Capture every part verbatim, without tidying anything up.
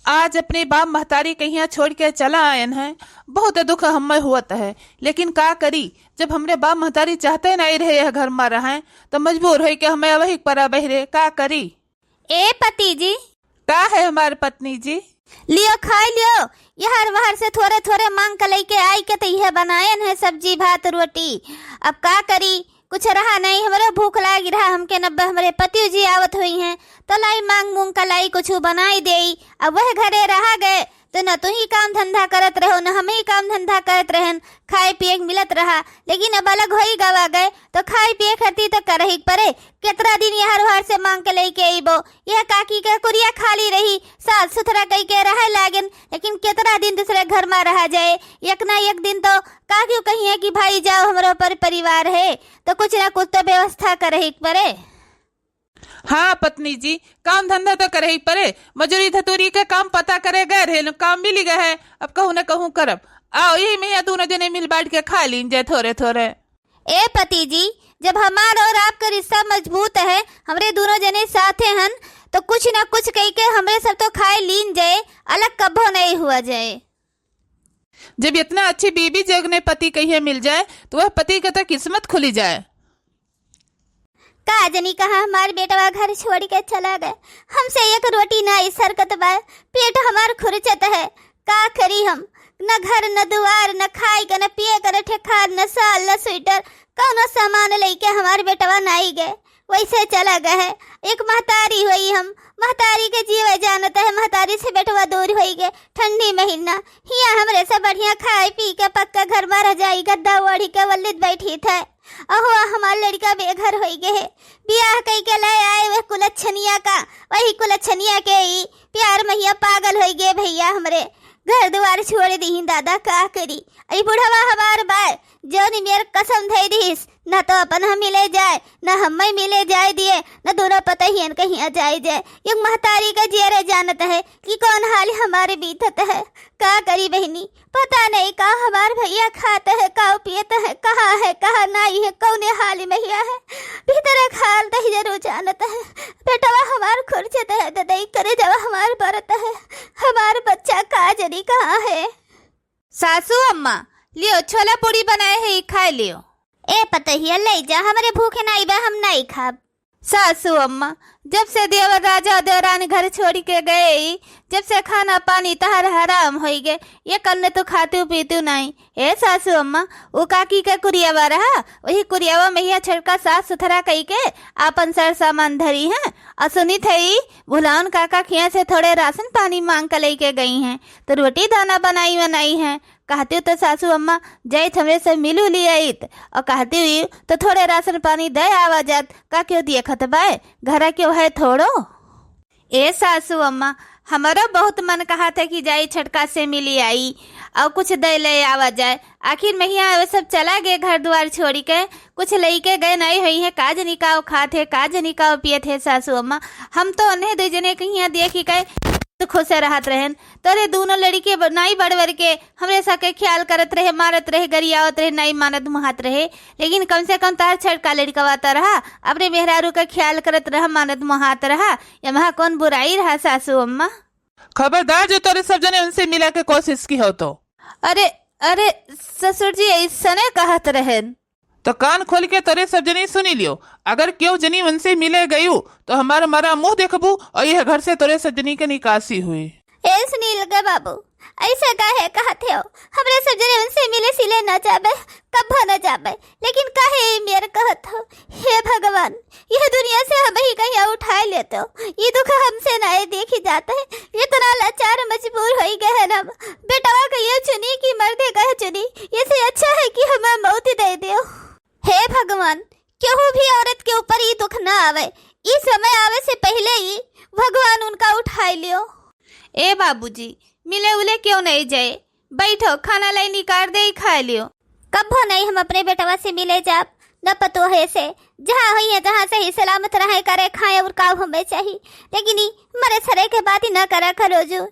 आज अपने बाप महतारी कहिया छोड़ के चला आयन है, बहुत दुख हमें हुअत है, लेकिन का करी, जब हमरे बाप महतारी चाहते नहीं रहे यह घर मा रहें, तो मजबूर होई के हमें वही परा बहिरे, का करी? ए पति जी। का है हमार पत्नी जी? लियो, खाई लियो। यहर वहर से थोरे थोरे मांग के लइके आई के तो यह बनायन है सब्जी, भात, रोटी। अब का करी, कुछ रहा नहीं, हमरे भूख लाग रहा, हमके नब्बे हमरे पति जी आवत हुई हैं, तो लाई मांग मूंग का लाई कुछ बनाई देई। अब वह घरे रहा गए, तो न तू ही काम धंधा करत रहो, न हम ही काम धंधा करत रहन, खाए पिए के मिलत रहा। लेकिन अब अलग होई गवा गए, तो खाए पिए खातिर तो करही के परे। केतना दिन यहर ओहर से मांग के लेके अइबो? यह काकी के कुरिया खाली रही, साफ सुथरा कई के रहे लागेन, लेकिन केतना दिन दूसरे घर मा रहा जाए? एक ना एक दिन तो काकी कहिए कि भाई जाओ, हमरो पर परिवार है, तो कुछ ना कुछ तो व्यवस्था करही के परे। हाँ पत्नी जी, काम धंधा तो करही के परे, मजूरी धतूरी के काम पता करे गए रहे, काम मिली गए है, अब कहूँ न कहूँ करब। आओ, यही में या दोनों जने मिल बांट के खा लीन जाए थोरे थोरे। ए पति जी, जब हमार और आपका रिश्ता मजबूत है, हमरे दोनों जने साथे हन, तो कुछ ना कुछ कह के हमरे सब तो खाए लीन जाए, अलग कभो नहीं हुआ जाए। जब इतना अच्छी बीबी जगने पति कहिए मिल जाए, तो वह पति के तो किस्मत खुली जाए। का जनी कहाँ हमार बेटवा घर छोड़ के चला गए, हमसे एक रोटी ना ई सरकत बा, पेट हमार खुरचत है, का करी हम? न घर, न दुआर, न खाए के, न पिए के, न ठेकान, न साल, न स्वेटर, कौनो सामान लेके हमार बेटवा नाई गए। वैसे चला गए है। एक महतारी होई हम, महतारी के जीवे जानत है, महतारी से बेटवा दूर होई गए। ठंडी महीना, हिया हमरे से बढ़िया खाए पी के पक्का घर मा रजाई गद्दा ओढ़ी के वल्लित बैठी थे। अहो, हमार लड़का बेघर होई गए है। बियाह कई के ले आए वह कुलच्छनिया का, वही कुलच्छनिया के ई प्यार महिया पागल होई गए भैया हमरे। घर दुआर छोड़ दीही दादा, का करी? ई बुढ़वा हमार बाय, जौन मेर कसम धई दीस, न तो अपन हम मिले जाए, न हम्मे मिले जाए दिए, न दोनों पतहियन कहिया जाए जाए। एक महतारी का जियरे जानत है कि कौन हाल हमारे बीतत है। का करी बहिनी, पता नहीं का हमार भैया खात है, का पियत है, कहाँ है, कहाँ नाई है, कौने हाल में हिया है, भीतर खाल दहिजरो जानत है। बेटवा हमार खुरचत है, ददई करे जवा हमार बरत है, हमार बच्चा का जनी कहाँ है। सासू अम्मा, लियो छोला पूड़ी बनाए है, ई खाए लियो। ए पतहिया, ले जा, हमरे भूखे नाई बा, हम नाई खाब। सासू अम्मा, जब से देवर राजा देवरानी घर छोड़ के गए, जब से खाना पानी तहर हराम होई गए, ये कन्ने तू खातू पीतू नाई। ए सासू अम्मा, उ काकी के कुरियावा रहा, वही कुरियावा में यह छड़का साफ सुथरा कई के आपन सर सामान धरी है। और सुनी थे, भुलावन काका खिया से थोड़े राशन पानी मांग के लेके गई हैं, तो रोटी दाना बनाई बनाई हैं। कहती तो सासू अम्मा, जाइत हमरे से मिलू लियाइत, और कहती हुई तो थोड़े राशन पानी दे आवा जात, का क्यों दिए खतबाए, घरा क्यों है थोड़ो। ए सासू अम्मा, हमारा बहुत मन कहा था कि जाई छटका से मिली आई और कुछ दे ले आवा जाए। आखिर में हिया वे सब चला गए घर द्वार छोड़ी के, कुछ लेके गए नहीं हुई है, का जनी का खात है, का जनी का पियत है सासू अम्मा। हम तो उन्हें दो जने के हिया देखी के तो खुश रहत रहन। तोरे दोनों लड़के ब-, नाई बड़वर के हमरे सबके ख्याल करत रहे, मारत रहे, गरियावत रहे, नाई मानत मुहात रहे, लेकिन कम से कम तार छटका लड़कवा त रहा, अपने मेहरारू का ख्याल करत रहा, मानत मुहात रहा, एमा कौन बुराई रहा सासू अम्मा? खबरदार जो तोरे सब जने उनसे मिला के कोशिश की हो तो। अरे, अरे ससुर जी, ऐसने कहत रहन। तो कान खोल के तोरे सब जनी सुनी लियो, अगर क्यों जनी उनसे मिले गयू तो हमार मरा मुंह देखबू और यह घर से तोरे सब जनी के निकासी हुई। ए सुनील के बाबू, ऐसे काहे कहत हो? हमरे सब जने उनसे मिले सिले न जाबे, कब्बो न जाबे, लेकिन काहे ई मेर कहत हो? हे भगवान, यह दुनिया से हम ही कहीं उठाए लेते हो, ये दुख हमसे ना देखी जाता है। इतना लाचार मजबूर होई गए हैं हम। बेटवा कहिए चुनी कि मर्दे कहे चुनी, ये से अच्छा है कि हमें मौत दे दियो। हे भगवान, केहू भी औरत के ऊपर ई दुख ना आवे, ई समय आवे से पहले ही भगवान उनका उठाए लियो। ए बाबूजी, मिले उले क्यों नहीं जाए? बैठो, खाना लाई निकाल दे, खाए लियो। कब्बो नहीं हम अपने बेटवा से मिले जाब, न पतोहे से। जहाँ हुई है, जहाँ सही सलामत रहे, करे, खाए और का हमें चाहिए, लेकिन ई मरे सरे के बात ही न करा करो जो।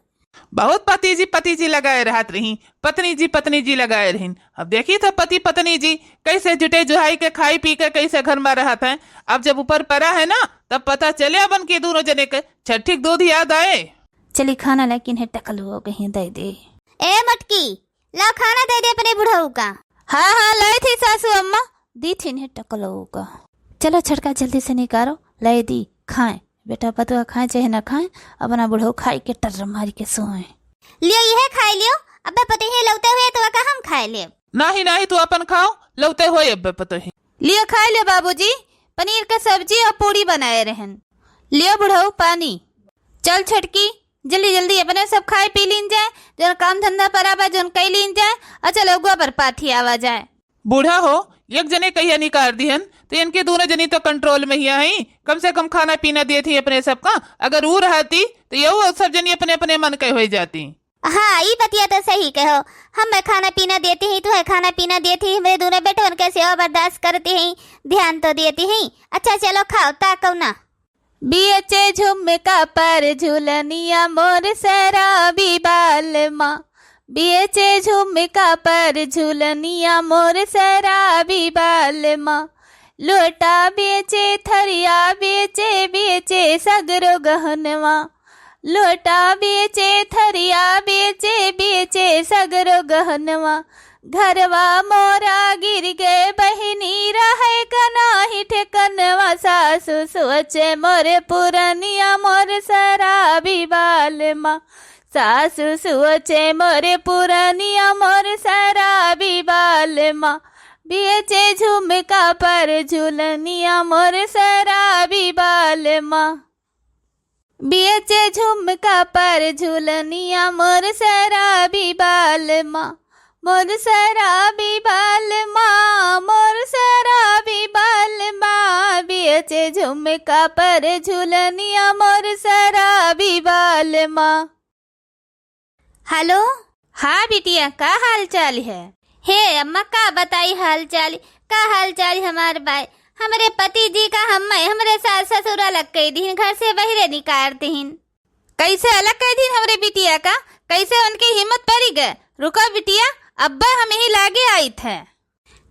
बहुत पति जी, पति जी लगाए रहत रही, पत्नी जी, पत्नी जी लगाए रहीन। अब देखी तो पति पत्नी जी कैसे जुटे जुहाई के खाई पी के कैसे घर में रहत हैं। अब जब ऊपर परा है ना, तब पता चले अपन के दोनों जने के छठी के दूध याद आए। चली खाना लेके इन्हें टकलुओ कहीं दे दे। ए मोटकी, ला खाना दे दे अपने बुढ़ऊ का। हाँ, हाँ, लाई थी सासू अम्मा, दी थी इन्हें टकलुओ का। चलो छोटका, जल्दी से निकारो, लाई दी, खाएं। बेटा पतुआ खाएं चाहे ना खाएं, अपना बुढ़ऊ खाई के टर्र मारी के सोएं। लियो, यह खाई लियो, अब्बे पतोहिए लौटे हुए तो का हम खाए लेब। नाही, नाही, तू अपन खाओ, लौटे हुए अब्बे पतोही। लियो, खाई लियो बाबूजी, पनीर का सब्जी और पूड़ी बनाए रहन। लियो बुढ़ऊ पानी। चल छोटकी, जल्दी जल्दी अपने सब खाए पी लीन जाए, जौन काम धंधा परा बा, जौन कई लीन जाए, और चल अगुआ पर पाथी आवा जाए। बूढ़ा हो, एक जने कहिया निकार दिहन, तो इनके दोनों जनी तो control में ही आई, कम से कम खाना पीना देत ही अपने सबका। अगर ऊ रहती, तो यहू सब जनी अपने अपने मन के हो जाती। हाँ, ई बतिया तो सही कहो। हम खाना पीना देती ही, तुहे खाना पीना देती ही, हमरे दोनों बेटवन के सेवा बर्दाश्त करती ही, ध्यान तो देती ही। अच्छा चलो खाओ, ताकव ना। बियचे झुमका पर झुलनिया मोर सराबी बालमा, बियचे झुमका पर झुलनिया मोर सराबी बालमा, लोटा बेचे, थरिया बेचे, बेचे सगरो गहनवा। लोटा बेचे, थरिया बेचे, बेचे सगरो गहनवा। घरवा मोरा गिर गए बहिनी, रहे का नाही ठेकनवा। सासु सोचे मोरे पुरनिया मोर सराबी बालमा। सासु सोचे मोरे पुरनिया मोर सराबी बालमा। बेचे झुमका पर झुलनिया मोर सराबी बालमा। बेचे झुमका पर झुलनिया मोर सराबी बालमा। मोर सराबी बालमा, मोर सराबी बालमा। बेचे झुमका पर झुलनिया मोर सराबी बालमा। हेलो। हाँ बिटिया, का हाल चाल है? हे अम्मा, का बताई हाल चाल, का हाल चाल हमार बाय। हमरे पति जी का हम्मे, हमरे सास ससुर अलग कई दिहिन, घर से बहिरे निकार दिहिन। कैसे अलग कई दिहिन हमरे बिटिया का? कैसे उनकी हिम्मत परी गए? रुका बिटिया, अब्बे हम यही लागे आइत है।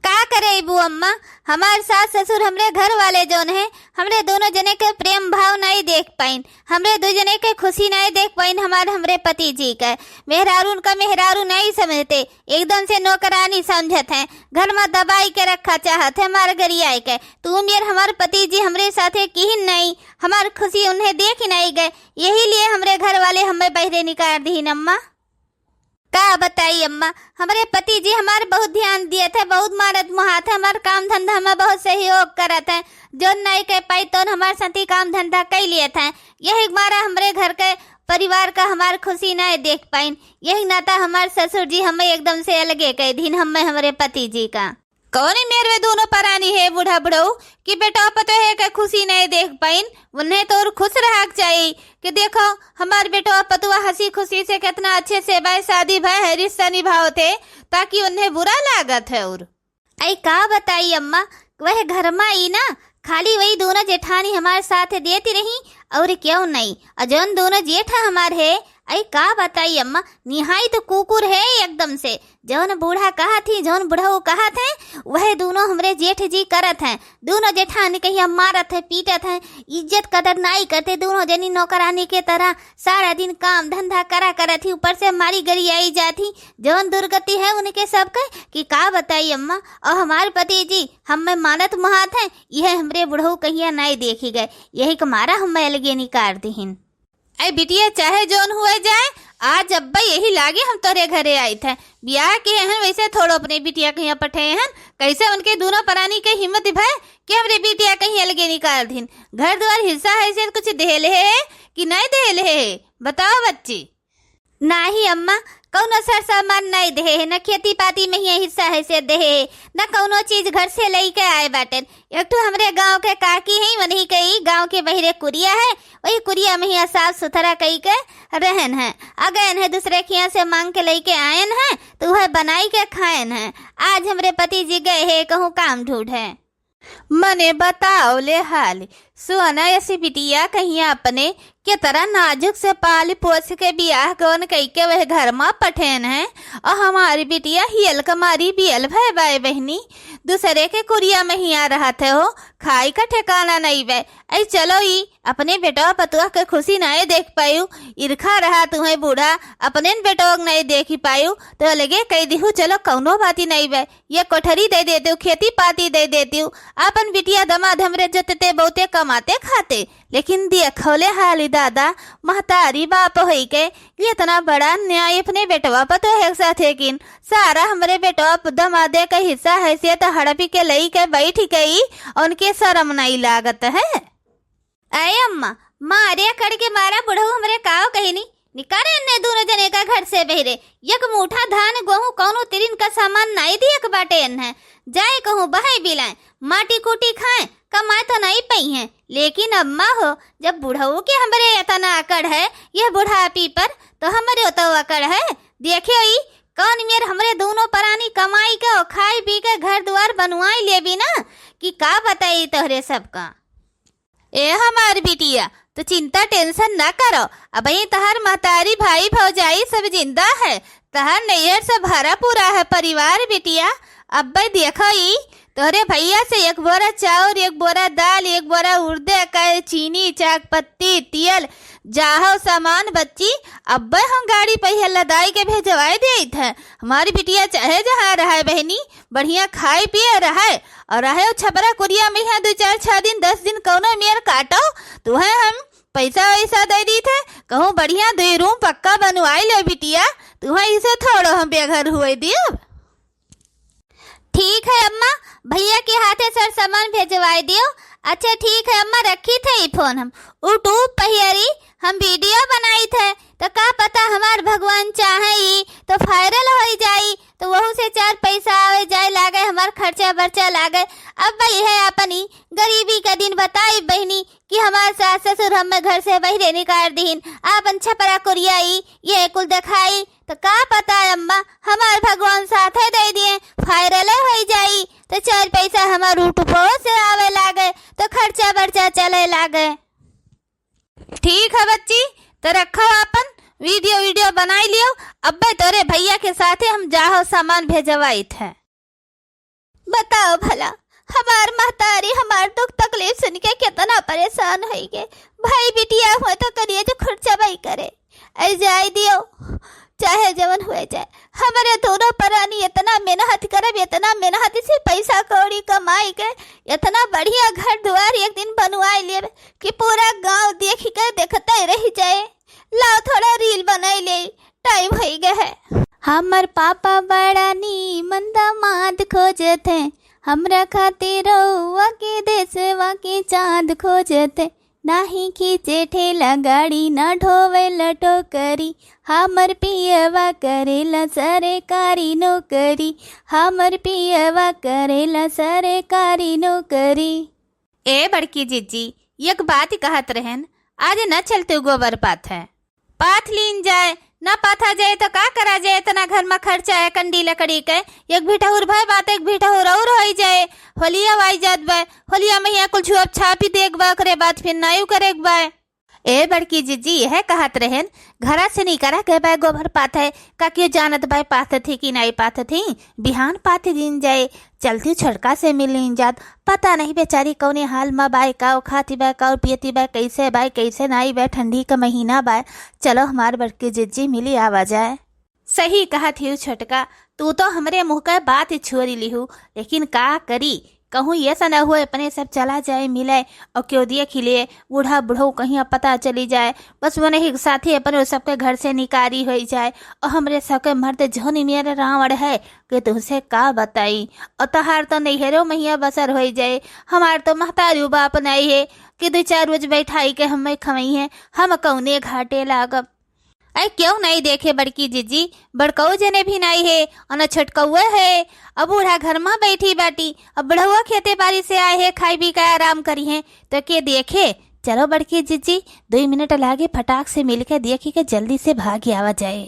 का करे अबू अम्मा, हमार सास ससुर हमरे घर वाले जौन है, हमरे दोनों जने के प्रेम भाव नहीं देख पाइन, हमरे दो जने के खुशी नहीं देख पाइन, हमार हमरे पति जी के। मेहरारून का मेहरारू नहीं समझते, एकदम से नौकरानी समझत हैं, घर में दबाई के रखा चाहत हैं, मार गरियाए के। तू मेर हमार पति जी हमरे साथे किहिन नहीं, हमार खुशी उन्हें देख ही नहीं गए, यही लिए हमरे घर वाले हमें बहिरे निकाल दिहिन अम्मा। का बताई अम्मा, हमरे पति जी हमार बहुत ध्यान दियत है, बहुत मारत मुहात है, हमार काम धंधा में बहुत सहयोग करत है। जौन नहीं कह पाई तौन हमार साथी काम धंधा कई लियत है। यही मारा हमरे घर के परिवार का हमार खुशी नहीं देख पाइन। यही नाता हमार ससुर जी हमें एकदम से अलगे कह दीन, हमें हमरे पति जी का। कौनी मेर वे दोनों परानी है बूढ़ा बुढ़ऊ कि बेटवा पतोहे के खुशी नहीं देख पाइन, उन्हें तो और खुश रहक चाहिए कि देखो हमार बेटवा पतुआ हंसी खुशी से कितना अच्छे से बाय शादी भय है, रिश्ता निभावत है, ताकि उन्हें बुरा लागत है। और आई का बताई अम्मा, वह घर में ई ना खाली वही दोनों जेठानी हमारे साथ देती रही और क्यों नहीं, और जौन दोनों जेठ हमार है, आई का बताई अम्मा, निहाई तो कुकुर है एकदम से। जौन बूढ़ा कहत ही, जौन बुढ़ऊ कहत है, वह दोनों हमरे जेठ जी करत हैं। दोनों जेठानी कहिया मारत है, पीटत है, इज्जत कदर नाई करते। दोनों जनी नौकरानी के तरह सारा दिन काम धंधा करा करत ही, ऊपर से मारी गरियाई जात ही। जौन दुर्गति है उनके सबके कि का बताई अम्मा। और हमार पति जी हमें मानत मुहात हैं, यह हमरे बुढ़ऊ कहिया नाई देखी गए, यही के मारा हमें अलगे निकार दिहिन। ऐ बिटिया, चाहे जौन हुए जाए, आज अब्बा यही लागे हम तोरे घरे आइत है। बियाह के हन वैसे थोड़ो अपने बिटिया कहिया पठे हन, कैसे उनके दोनों परानी के हिम्मत भय कि हमरे बिटिया कहीं अलगे निकाल दिन। घर द्वार हिस्सा हैसियत कुछ देहले है कि नहीं देहले है, बताओ बच्ची। नाही अम्मा, कौनो सर सामान नहीं देहे है, न खेती पाती में ही हिस्सा हैसियत देहे है, न कौनो चीज घर से लई के आए बाटेन। एक ठो हमरे गांव के काकी हैं, वही के ई गांव के बहिरे कुरिया है, वही कुरिया में ही साफ सुथरा कई के रहन है। आ गयन है दूसरे खिया से मांग के लई के आयन है, तो वह बनाई के खायन है। आज हमरे पति जी गए है कहूँ काम ढूंढे। मने बताओ ले हाल, सोना ऐसी बिटिया कहीं अपने के तरह नाजुक से पाल पोस के बियाह गौन कई के वह घर मा पठेन है, और हमारी बिटिया हियल कमारी बियल भय बाय बहिनी, दूसरे के कुरिया में ही आ रहत है हो, खाई का ठेकाना नहीं बे। ऐ चलो ई अपने बेटवा पतुआ के खुशी नहीं देख पायु, इरखा रहा तुहैं बूढ़ा, अपने न बेटवा के नहीं देखी पायु, तो अलगे कह दिहु, चलो कौनो बाती नहीं बे, ये कोठरी दे देतिउ, खेती पाती दे देतिउ, आपन बिटिया दमाद हमरे जोतते बहुते कमाते खाते। लेकिन देखौले हाली दादा, महतारी बाप होई के ये इतना बड़ा अन्याय अपने बेटवा पतोहे के साथे किन। सारा हमरे बेटवा प-, दमादे के हिस्सा हैसियत हड़पी के लई के बैठ गई, उनके शर्म नहीं लागत है। ऐ अम्मा, मारे अकड़ के मारा बुढ़ऊ हमरे काव कहिनी, निकारे इन्ने दूनो जने का घर से बहिरे। एक मूठा धान गोहूं कौनो तिरिन का सामान नाई दिए के बाटे इन्हें। जाए कहूं बहाई बिलाए, माटी कूटी खाए, कमाए तो नाई पइहें। लेकिन अम्मा हो, जब बुढ़ऊ के हमरे एतना अकड़ है, यह बुढ़ापी पर, तो हमरे तो अकड़ है। देखियो ई, कौन मेर हमरे दूनो परानी कमाई के और खाई पी के घर दुआर बनवाई लेबी ना, कि का बताई तोहरे सबका। ए हमार बिटिया, तू चिंता tension ना करो, अबहीं तहार महतारी भाई भौजाई सब जिंदा है, तहार नैहर से भरा पूरा है परिवार बिटिया। अब्बे देखो ई, तोहरे भैया से एक बोरा चाउर, एक बोरा दाल, एक बोरा उर्दे का चीनी, चाक पत्ती, तेल, जाहो सामान बच्ची, अब्बे हम गाड़ी पहिया लदाई के भेजवाए देइत है। हमारी बिटिया चाहे जहाँ रहे बहनी, बढ़िया खाए पिए रहे, और रहे उ छपरा कुरिया में यहाँ दो चार छह दिन, दस दिन कौनो मेर काटो, तुहे हम पैसा वैसा दे दीत है, कहूँ बढ़िया दुई room पक्का बनवाई ले बिटिया, तुहे इसे थोड़ो हम बेघर हुए दियो। ठीक है अम्मा, भैया के हाथे सर सामान भेजवाए दियो। अच्छा ठीक है अम्मा, रखी थे ई phone हम। उ tube पहियरी हम video बनाई थे, तो का पता हमार भगवान चाहे ई तो viral होई जाई, तो वहू से चार पैसा आवे जाए लागे, हमार खर्चा बर्चा लागे। अब भाई है अपनी गरीबी का दिन बताई बहनी कि हमार सास ससुर हमें घर से बहिरे निकाल दीन, आपन छपरा कुरिया ई ये कुल देखाई, तो का पता अम्मा हमार भगवान साथे दे दिए, viral होई जाई, तो चार पैसा हमार YouTube से आवे लागे, तो खर्चा बर्चा चले लागे। ठीक है बच्ची, तो रखो आपन video, video बनाई लियो। अब्बे तोरे भैया के साथे हम जाहो सामान भेजवाइत है। बताओ भला, हमार महतारी हमार दुख तकलीफ सुन के कितना परेशान होई गे। भाई बिटिया हुए तो करिए जो खर्चा भाई करे। ऐ जाए दियो, चाहे जवन हुए जाए, हमरे दोनों परानी इतना मेहनत करब, इतना मेहनत से पैसा कौड़ी कमाई के, इतना बढ़िया घर दुआर एक दिन बनवाई लेब कि पूरा गांव देख के देखते रह जाए। लाओ थोड़ा reel बनाई ले, time होई गए है। हमर पापा बड़ा नीमन दामाद खोजत है, हमरा खातिर रउआ के देसवा के चाँद खोजत है। नाही खींचे ठेला गाड़ी, ना ढोवेला टोकरी, हमर पियवा करेला सरकारी नोकरी, हमर पियवा करेला सरकारी नोकरी। ए बड़की जिज्जी, एक बात कहत रहेन, आज न चलते गोबर पाथे। पाथ लीन जाए, न पाथा जाए तो का करा जाए? इतना घर में खर्चा है कंडी लकड़ी के, एक भिठहुर भय बात, एक भिठहुर और होई जाए। होलिया वाई जात बा, होलिया में यहाँ कुल छुअप छापी देख बा, ओकरे बाद फिर नायु करे के बा। ए बड़की जिज्जी, यह कहत रहेन, घरा से निकरा के बा गोबर पाथे, का क्यों जानत बा पाथ थी कि नहीं पाथ थी? बिहान पाथ दिन जाए, चलती छोटका से मिल लीन जात। पता नहीं बेचारी कौने हाल मा बाय, का खाती बाय, का पियती बाय, कैसे बाय, कैसे नाई बाय, ठंडी का महीना बाय। चलो हमार बड़की जिज्जी मिली आवा जाए। सही कहत हियो छोटका, तू तो हमरे मुँह का बात छोरी लिहू, लेकिन का करी, कहूँ ये सा न हुए अपने सब चला जाए मिले और क्यों देखी ले बूढ़ा बुढ़ऊ कहीं पता चली जाए, बस वो नहीं साथी अपने सबके घर से निकारी होई जाए और हमरे सबके मर्द जौन मेरे रावण है कि तुमसे का बताई। और तहार तो नैहरो महिया बसर होई जाए, हमार तो महतारू बाप नहीं है कि दो चार रोज बैठाई के हमें खवई है, हम कौने घाटे लागब। ऐ क्यों नहीं देखे बड़की जिज्जी, बड़कऊ जने भी नहीं है और न छोटकउए है। अब बूढ़ा घर में बैठी बाटी, अब बुढ़वा खेते बारी से आए है, खाई पी के आराम करी है, तो के देखे? चलो बड़की जिज्जी, दो मिनट लागे, फटाक से मिल के देखी के जल्दी से भाग आवा जाए।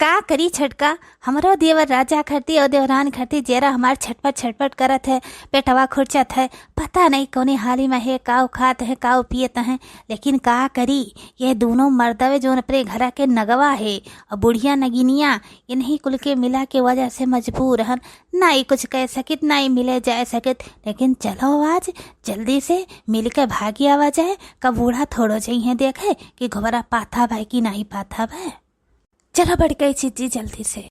का करी छोटका, हमरो देवर राजा खरती और देवरान खरती जेरा हमार छटपट छटपट करत है, पेटवा खुरचत है, पता नहीं कौने हाली में है, काऊ खात है, काऊ पियत है, लेकिन का करी, ये दोनों मर्दवे जोन अपने घरा के नगवा है और बुढ़िया नगिनिया, इन्हीं कुल के मिला के वजह से मजबूर हन, ना ही कुछ कह सकित, ना ही मिले जाए सकित, लेकिन चलो आज जल्दी से मिल के भागी आवा जाए, का बूढ़ा थोड़ो जइहें देखे कि घोबरा पाथा बा कि नहीं पाथा बा। चलो बड़कई चिज्जी जल्दी से।